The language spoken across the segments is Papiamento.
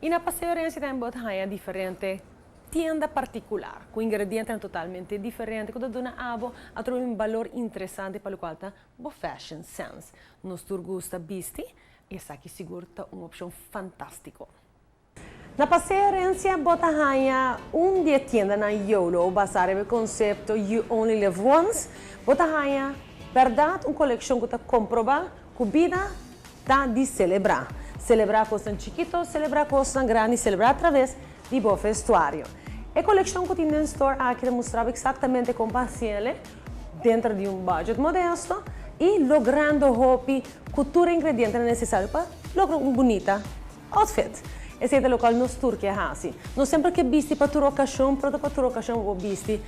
Y na Paseo Herencia tambe bo ta haya diferente tienda particular, cu ingredientenan totalmente diferente cu ta duna abo atrobe un balor interesante pa locual ta bo fashion sense. Nos tur gusta bisti, esaki sigur ta un opcion fantastico. Na Paseo Herencia bo ta haña un di e tiendanan YOLO, basá riba e konsepto You Only Live Once. Bo ta haña bèrdat un kolekshon ku ta komprobá ku bida ta di selebrá. Selebrá kosnan chikito, selebrá kosnan grandi, selebrá atraves di bo vestuario. E kolekshon ku tin den store aki ta mustra bo eksaktamente kon pa hasiel denter di un budget modesto i logrando hopi ku tur e ingredientenan nesesario pa logra un bunita outfit. Esei ta lokual nos tur ke hasi. Nos semper ke bisti pa tur okashon, pero ta pa tur okashon bo por bisti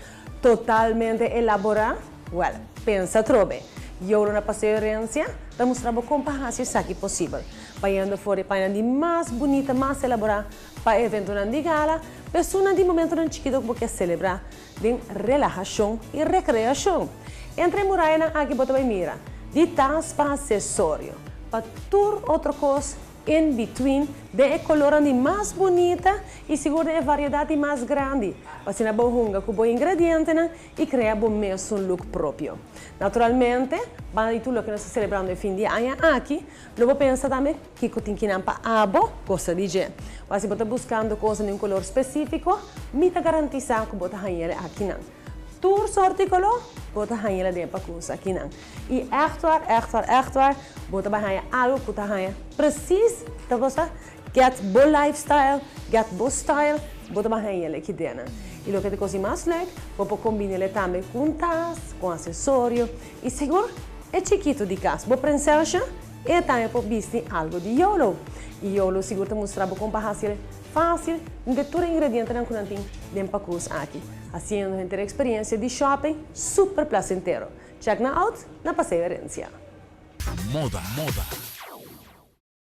totalmente elaborá? Wèl, pensa atrobe. Yolo na Paseo Herencia ta mustra bo kon pa hasi esaki posibel. Bayendo for e pañanan di mas bunita, mas elaborá pa eventonan di gala, pa esunnan di momentonan chikito ku bo ke selebrá den relahashon i rekreashon. Entre e murayanan aki bo ta bai mira di tas pa asesorio, pa tur otro kos In between, den e colornan di mas bunita y sigur den e variedad di mas grandi, pa asina bo hunga cu bo ingredientenan y crea bo mesun look propio. Naturalmente, banda di tur loke nos ta celebrando e fin di aña aki, lo bo pensa tambe kico tin kinan pa abo gosta di dje. O si bo ta buscando cosnan di un color specifico, mi ta garantisa cu bo ta hañ'el akinan. Tur sorti color, bo ta hañ'el den e pacus akinan. I ègt waar, ègt waar, ègt waar, bo ta bai haña algu ku ta haña presis ta gosta, get bo lifestyle, get bo style, bo ta bai haña el aki dena. I loke ta kos di mas lèk, bo por kombin'el tambe ku un tas, ku un asesorio, i sigur e chikitu di kas, bo prinsesha, e tambe por bisti algu di Yolo. I Yolo sigur ta mustra bo kon pa hasi el fásil den tur e ingredientenan ku nan tin den pakus aki, hasiendo henter e eksperensia di shopping super plasentero. Check nan out na Paseo Herencia. Moda, moda.